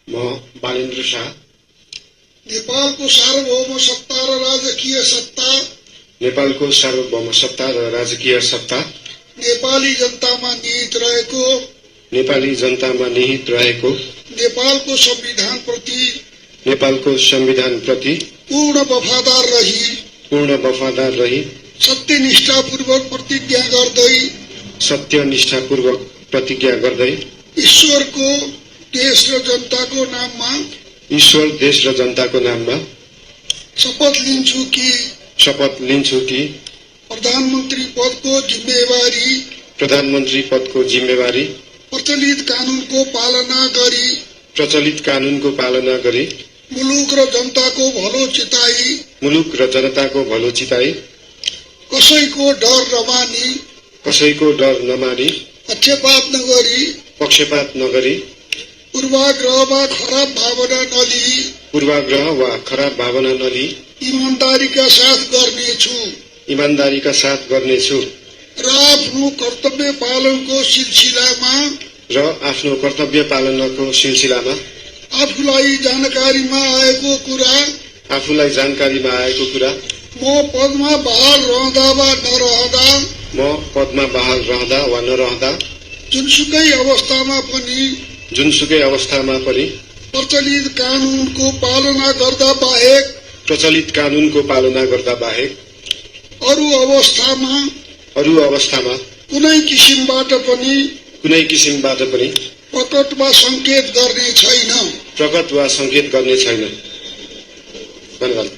म बालेन्द्र शाह नेपालको सार्वभौम सत्ता र राजकीय सत्ता नेपालको सार्वभौम सत्ता र राजकीय सत्ता नेपाली जनतामा निहित रहेको नेपालको संविधान प्रति पूर्ण वफादार रही सत्यनिष्ठापूर्वक प्रतिज्ञा गर्दै ईश्वर देश र जनताको नाममा शपथ लिन्छु कि प्रधानमन्त्री पदको जिम्मेवारी प्रचलित कानूनको पालना गरी मुलुक र जनताको भलो चिताई कसैको डर नमानी पक्षपात नगरी पूर्वाग्रह वा खराब भावना नलिई ईमानदारीका साथ गर्नेछु र आफ्नो कर्तव्य पालनको सिलसिलामा आफूलाई जानकारीमा आएको कुरा म पदमा बहाल रहँदा वा नरहँदा जुनसुकै अवस्थामा पनि प्रचलित कानूनको पालना गर्दा बाहेक अरू अवस्थामा कुनै किसिमबाट पनि प्रकट वा संकेत गर्ने छैन। धन्यवाद।